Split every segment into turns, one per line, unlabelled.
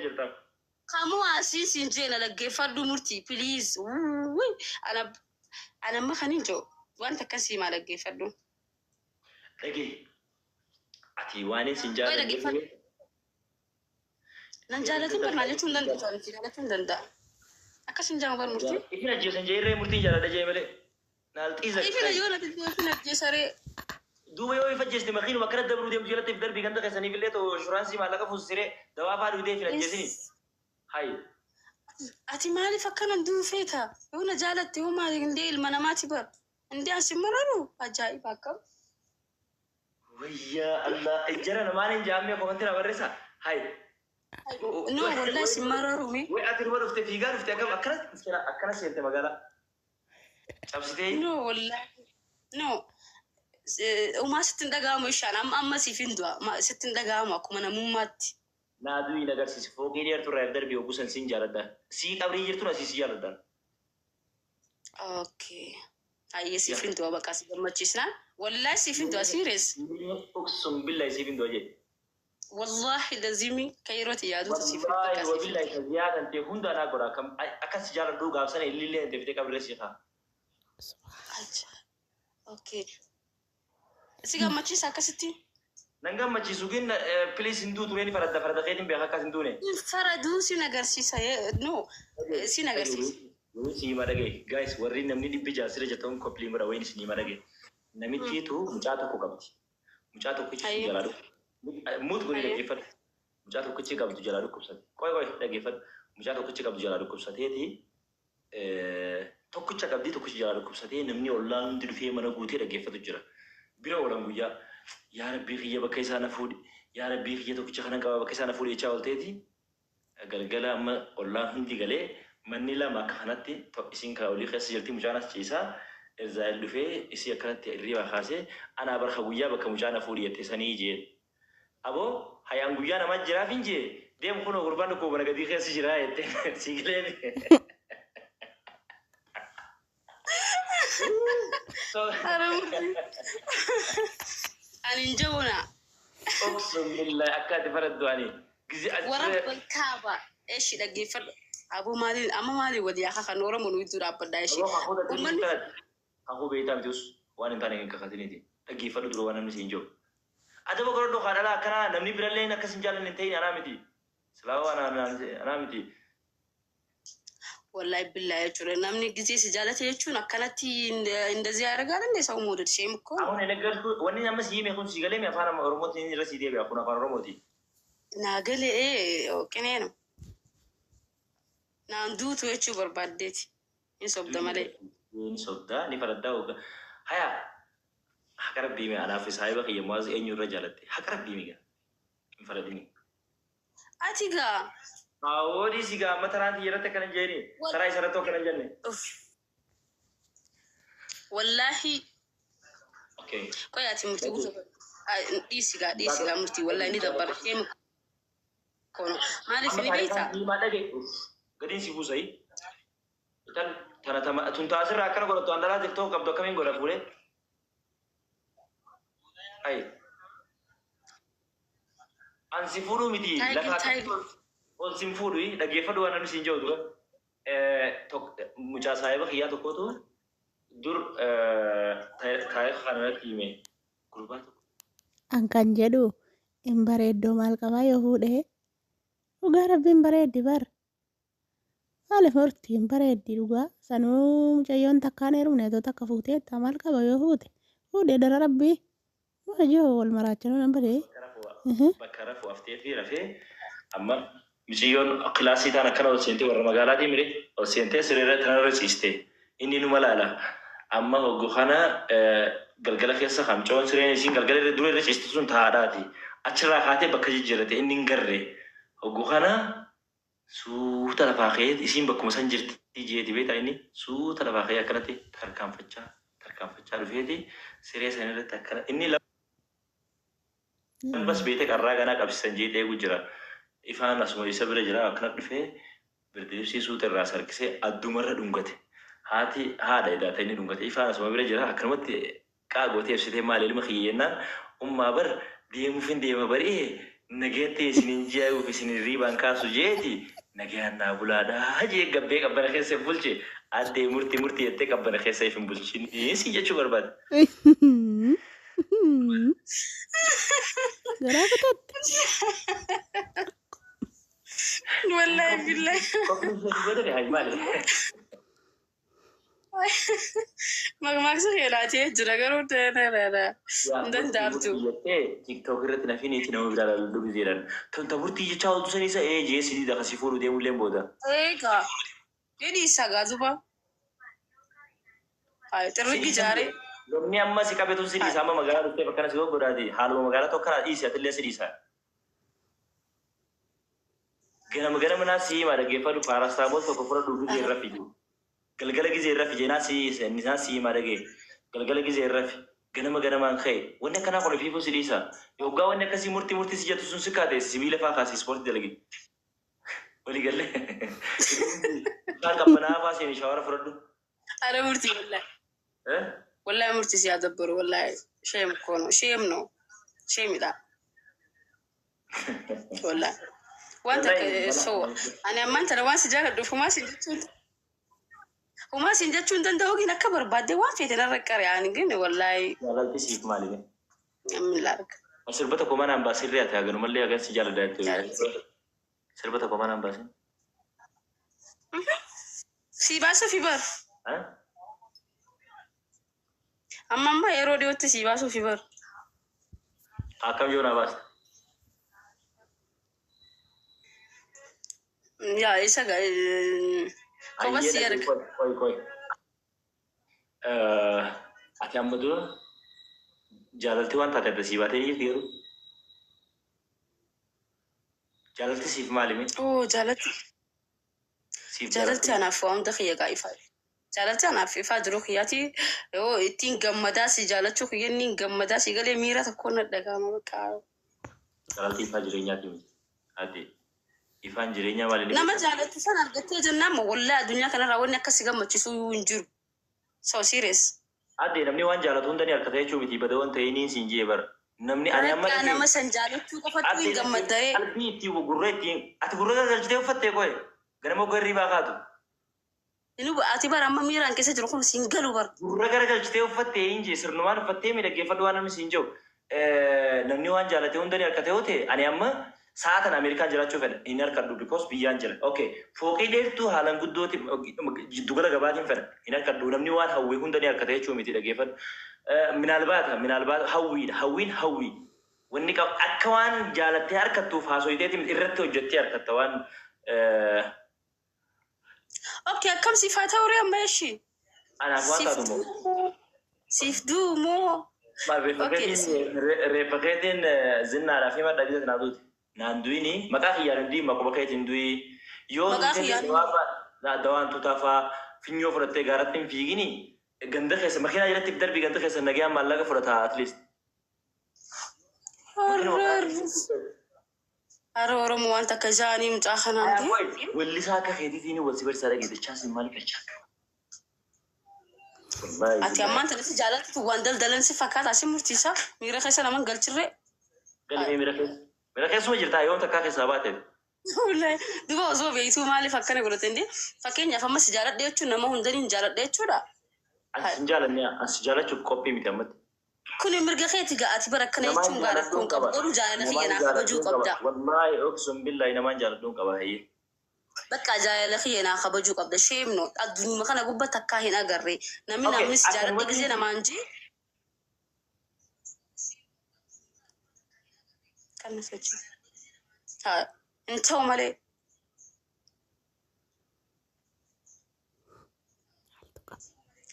jirta.
Kamuu asii siin jeena dhaggeeffadhu murtii, please. Wuuy, ana ana amma kan hin jiru wanta akkasii maa dhaggeeffadhu.
Dhagee, ati waan sin
Qoy
jaalanneef
dhaggeeffadhu. Nan jaalatin barnaa jechuun hin dandeessu, ani si jaalachuu hin danda'a. Akkas hin jaamu bar murtii.
Ifin ajjeesan jeerree murtiin jaaladha jee malee. Naal xiisa.
Ifina yoo nati ifina ajjeesaree.
Duuba yoo ifa ajjeeste makiinuma akkana dabruu deemtu jalatti if darbii ganda keessaniif illee ta'u inshuraansii maallaqa fuusisiree dawaa faa dhugdee ifin ajjeesini. Hayi.
Ati maaliif akkanan duufeeta? Yoo na jaalatte hoo maali indee ilma namaati bar. Indee asi mararu ajaa'iba akkam.
Wayyaa Allah, jara namaan hin jaammee komantii na barreessa. Hayi.
No, wallahi si mararu mi.
Way ati dhuma dhufte, fiigaa dhufte, akkam akkana akkana seente magaalaa. Cabsitee.
No, wallahi. No. Umaa sitti hin dhaga'amu ishaan amma amma siif hin du'a. Sitti hin dhaga'amu akkuma namummaatti.
Naa du'i na agarsiisi, fooqii dheertu irraa if darbii hoggusan siin jaaladha. Sii qabrii jirtu asii si jaaladha.
Okay. Hayyee, siif hin du'a, bakka si gammachiisnaan. Wallahi siif hin du'a, serious.
Uqsum billahi siif hin du'a jee.
Wallahi lazimi kan yeroo yaadutu siif hin
Wallahi
bakka siif hin
wabillahi taziyaa kan ta'e hunda naa godha. Akkam akkas si jaaladhu gaafsana ilillee hin deebitee qabrii sii kaa.
Aja. Okay. Si gammachiisa akkasitti?
Nan gammachiisu gin, please, hin duutu ni faradda, farada keetiin beeka akkas hin duune.
Faraduu sin agarsiisa. No, sin agarsiisa.
Wayii si hima dhagaye, guys, warri namni 600 sirra jirtan koppiliin godha. Wayiin isin hima dhagaye. Namittiitu mucaa tokko qabdi. Mucaa tokkichi sun jalaa dhukkubsate. Muut godhi dhaggeeffadhu. Mucaa tokkichi qabdu jalaa dhukkubsate. Qoy qoy, dhaggeeffadhu. Mucaa tokkichi qabdu jalaa dhukkubsateeti, tokkicha qabdi, tokkichi jalaa dhukkubsatee namni ollaan hundi dhufee mana guutee dhaggeeffatu jira. Bira oolan guyyaa, "Yaa Rabbii kiyya, bakka isaa na fuudhi. Yaa Rabbii kiyya, tokkicha kanan qaba, bakka isaa na fuudhi," jechaa oolteeti. Galgala amma ollaan hundi galee manni lama akka kanatti isiin kan olii keessa jirti, mucaan as ciisaa. Irzaa'el dhufee isii akkanatti hirribaa kaasee, "Anaa barka guyyaa bakka mucaa na fuudhi jette sanii," jeen. "Aboo hayaan guyyaa namaa jiraaf hin jee, deem, kunoo gurbaan dhukkuba mana gadii keessa jiraa," jette. Sii galeemi. So
Ara murtii. Ani hin jabuna.
Uqsum billahi akka ati faraddu ani gizi ati
Warabbal kaaba. Eshi dhaggeeffadhu. Aboo maaliin amma maaliin walii akka kan Oromoo nu iddoo dhaabbadhaa eshi.
Aboo kakuu dhaggeeffadhu.
Uummanni
Kakuu beektaa miti, us, waan hin taane hin kakatiniiti. Dhaggeeffadhu dura waan namni siin jiru. Adaba godhadhu kaa dhalaa akkanaa namni birallee akkas hin jaallanne hin ta'in, anaa miti. Silaa waan anaa miti.
Wallahi billahi jechuudha. Namni gisee si jaalate jechuun akkanatti እንደዚህ ያደርጋል እንዴ ሰው መውደድ shame እኮ ነው።
አሁን የነገርኩህ wanni amma si hime kun si galee afaan Oromootiin irra si deebi'a, kun afaan Oromooti.
Naa galee, qinee ነው. Naan duutu jechuu barbaaddeeti. Hin sobda malee.
Ni sobdaa, ni faraddaa hogga. Haya, haqa rabbii mee anaaf saahiba kiyya Muwaaz eenyu irra jaalatte? Haqa rabbii mee hin faradini.
Ati gaa.
Hawoodii si gaa amma taraan xiyya irratti akkana hin jeeni. Taraa isa irratti akkana hin jenne.
Uff. Wallaahi.
Okay.
Qoy, ati murtii guutuu dhiisi gaa, dhiisi gaa murtii, wallahi ni dabbara. Shame kono. Maaliif
Amma
ni beektaa?
Himaa dhage. Gadiin si buusayi. Tan tana tama tun taasirraa akkana godhattu andalaa TikTok qabdu akkamiin godha fuudhee? Ayi. An si fuudhuu miti.
Tiger,
lafa
tiger.
Ol sin fuudhu, dhaggeeffadhu waan namni siin jedhu dura. Mucaa saahiba kiyyaa tokkotu dur taarika kana irratti hime. Gurbaa tokko.
An kan jedhu hin bareeddoo maal qabaa yoo fuudhee? Dhugaa rabbiin bareeddi bar. Maaliif horti hin bareeddi dhugaa sanuu mucayyoon takkaan heerumne otoo takka fuuteetta maal qaba yoo fuute? Fuudhee dara rabbii wajjoo wal maraachanuu nan badee.
Bakka rafu haftee fi rafee amma miciyyoon kilaasii taan akkana ol seentee, warra magaalaatii mire, ol seentee sireerra tanarra ciiste, inni numa laala. Amma hoggu kana galgala keessa kamcoon sireen isiin galgala irra dura irra ciiste sun taadhaati achirraa kaatee bakka jijjiirrate, inni hin garre. Hoggu kana suuta lafaa ka'ee, isiin bakkuma san jirti jeeti beektaa, inni suuta lafaa ka'ee akkanatti tarkaanfachaa tarkaanfachaa dhufeeti siree san irratti akkana inni lambas beekte qarraa ganaa qabsiisan jeetee eegu jira. Ifaan asuma isa bira jira, akkana dhufee birdilibsii suuta irraa sarkisee addumarra dhungate. Haati haadha edaata inni dhungate, ifaan asuma bira jira, akkanumatti qaa gootee ibsitee, "Maali ilma kiyya?" jennaan, "Ummaa bar deemuuf hin deema bari'ee." Nageetti isinin ji'uuf isin riibaan kaasu jeeti nagayaan naa bulaadhaa jee gabbee qabbana keessa bulche addee murtii murtii jettee qabbana keessa if hin bulchinii si jechuu barbaade.
Garaa kutatte.
Wallahi billahi.
Qophiin ishee godhani hayi maali?
Maqmaaqsa keelaatee jira garuu hin danda'amtu.
Jettee TikTok irratti nafiniiti nama biraa lalluu gizeedhaan. Tonta murtii jechaa ooltu san isa ee jee sidii dakasii fuudhu deemullee booda.
Eegaa. Jedhi isa gaazuba. Xirrigi jaaree.
Namni amma si qabetu si dhiisa amma magaalaa dhuftee bakkana si godhaati haaluma magaalaa tokko kana dhiisi atillee si dhiisa. Ganama ganama naa si hima dhaggeeffadhu paarastaamol tokko fudhadhu gizee irra fiji. Galgala gizee irra fije naa si inni isaan si hima dhagee. Galgala gizee irra fi ganama ganamaan ka'e wanni akkanaa kun ofiifuu si dhiisa. Yoggaa wanni akkasii murtii murtii si jettu sun si kaate sibiila faa kaasi ispoortii dalagi. Walii galee. Bishaan qabbanaa faa seeni shaawara fudhadhu.
Ara murtii wallahi.
Eh?
Wallahi murtii si yaadabbaru wallahi. Shame kono. Shame no. Shame dha. Wallahi. Wanta so ani ammaan tana waan si jaaladhuuf humaa siin jechuun danda'u gin akka barbaadde waan feete narra qare ani gin wallahi.
Jaalalti siif maali?
Namni laarga.
Sirba tokko mana hambaa sirrii ati haganumallee hagan si jaaladha jettee. Sirba tokko mana hambaasin.
Si baasuufi bar. Amma amma yeroo dhiyootti si baasuufi bar.
Akkam yoo naa baasta?
Yaa isa kopha si erga.
Qoy qoy. Ati amma dura jaalalti waan taate adda sii baatee jirti garuu. Jaalalti siif maali mee?
Oo jaalatti.
Siif
Jaalalti anaaf waan hunda kiyya gaa ifaa. Jaalalti anaaf ifaa jiru kiyyaati yoo ittiin gammadaa si jaalachuu kiyya inni gammadaa si galee miira tokkoon na dhaga'ama bakka.
Jaalalti ifaa jireenyaati miti. Ati ifaan jireenyaa maali?
Nama jaalattu san argattee jennaan wallahi addunyaa kanarraa wanni akka si gammachiisu iyyuu hin jiru. So serious.
Adde namni waan jaalatu hunda ni harkata jechuu miti bada waan ta'ee niin siin jee bara. Namni ani amma
Bakka nama san jaalachuu qofatu hin gammaddaree.
Qalbii ittiin gurra ittiin ati gurra galchitee uffattee qoye ganama garrii baakaatu.
Inni ati bara amma miiraan keessa jiru kun siin galu bara.
Gurra garagalchitee uffattee hin jee sirnumaan uffattee miidhaggeeffadhu waan namni siin jiru. Namni waan jaalate hunda ni harkate yoo ta'e ani amma sa'aatan Ameerikaan jiraachuu fedha hin harkadhu because biyyaan jira. Okay fooqii dheertuu haalaan guddooti jiddugala gabaatiin fedha hin harkadhu namni waan hawwii hunda ni harkate jechuu miti dhaggeeffadhu. Minaalbaata minaalbaata hawwiidha hawwiin hawwii. Wanni qabu akka waan jaalattee harkattuuf haasoyiteeti irratti hojjettee harkatta waan
Okay akkam siif haa ta'u ree amma ishii.
Anaaf waan taatu immoo.
Siif duu moo.
Reeffa keetiin zinnaadhaaf hima dhabisa naa duuti. Naan du'ini maqaa kiyyaan hin du'in maquma keetiin du'i. Yoo dawaan tutafaa finyoo fudhattee gaaratti hin fiigini ganda keessa makiinaa jalatti darbii ganda keessa nagayaan maallaqa fudhata at least.
Hara Oromoo waan takka jaanii mucaa kanaan ta'e.
Wallisaa akka keetiitiin wal si barsiisaa dhageessichaa sin maal galchaa?
Ati ammaan tanatti jaalattu waan daldalan si fakkaata si murtiisa miira keessa naman galchirree.
Galmee miira keessa. Miira keessuma jirtaa yoom takkaa keessaa baate?
Duba osoo beektuu maaliif akkana godhate inni fakkeenyaaf amma si jaaladhe jechuun nama hundaniin jaaladhe jechuudha.
Ani sin jaalanne ani si jaalachuuf qophii miti ammatti.
Kuni mirga keeti ati bara akkana jechuun gaa rakkoon qabu garuu jaalala kiyya naaf kabajuu qabda.
Wallaahi oksum billaahi namaan jaaladhuun qaba hayyee.
Bakka jaalala kiyya naaf kabajuu qabda sheemno addunyaa kana gubbaa takkaa hin agarre namni namni si jaaladhe gisee namaan jee. Kan sochii. Hin ta'u malee.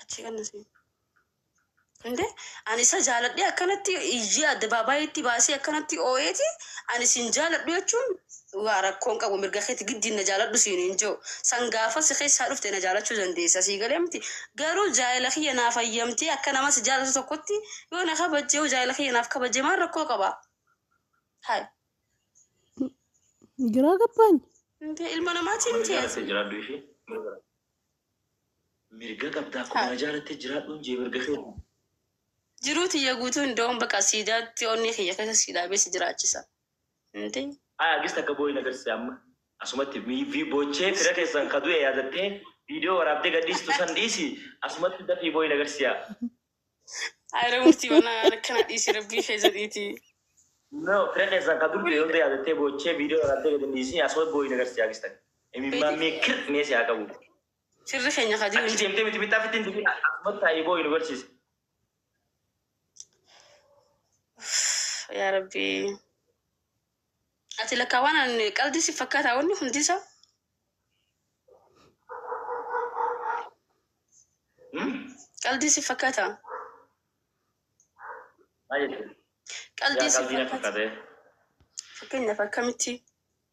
Achi kan nasi. Inde ani isa jaaladhe akkanatti iyyee addabaabayitti baasee akkanatti ooyeeti ani sin jaaladhu jechuun waa rakkoon qabu mirga keetti giddiin na jaaladhu siin hin jiru. San gaafa si keessaa dhufte na jaalachuu dandeessa sii galee miti. Garuu jaalala kiyya naaf hayyamtee akka nama si jaalatu tokkotti yoo na kabajjee jaalala kiyya naaf kabajjee maal rakkoo qaba? Hai.
Giraa gabbaan.
Ilma namaatiin miti.
Jiraadhu ishee. Mirga qabdaa akkuma jaalattee jiraadhuun jee mirga keeti.
Jiruu tiyya guutuu hin da'uun bakka siidaatti onnee kiyya keessa siidaa beesi jiraachisa. Hindi.
Aya gis takka boo'in agarsiise amma. Asumatti boochee fira keessan ka du'e yaadattee viidiyoo waraabdee gadhiistu san dhiisi, asumatti dafii boo'in agarsiisa.
Ayira murtii mana akkana dhiisi, rabbii kee jedhiiti.
No, fira keessan ka dur du'e hunda yaadattee boochee viidiyoo waraabdee gadi dhiisi, asumatti boo'in agarsiisa gis takka. Imimmaan mee kir mee si haa qabu.
Firri keenya kadii
Achi
hin jiru.
deemtee miti bittaa fitti hin dubin, asumatti taa'ii boo'in agarsiisa.
Yaa rabbii. Ati lakkaa waan ani qalbii si fakkaataa wanni hundi isaa. Qalbii si fakkaataa.
Maal jechuudha?
Qalbii
Yaa
si
qalbii na
fakkaata.
fakkaate.
Fakkeenyaaf akkamitti?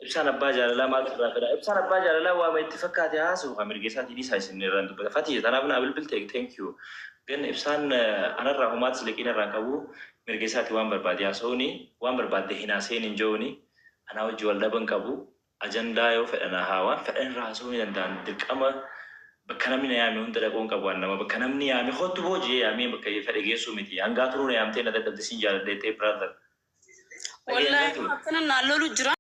Ibsaan abbaa jaalalaa maaltu irraa fedha? Ibsaan abbaa jaalalaa waama itti fakkaate haasa'u kan mirga isaatii dhiisaa, isin irraan dubbata. Fatii tanaaf naa bilbilte, thank you. Gan ibsaan anarraa homaatis liqiin irraan qabu, mirga isaatii waan barbaade haasa'uuni, waan barbaadde hin haasa'in hin je'uuni, anaa wajji wal dhaban qabu. Ajandaa yoo fedhan haa waan fedhan irraa haasa'uu ni danda'an. Dirqama bakka namni na yaame hunda dhaquun qabu. Waan nama bakka namni yaame kottu booji'ee yaamee bakka fedhe geessuu miti. Hangaa turuu na yaamtee na dadhabde, sin jaaladhe jettee, brother.
Wallaahi
Dhageenya
akkana naan lolu jira.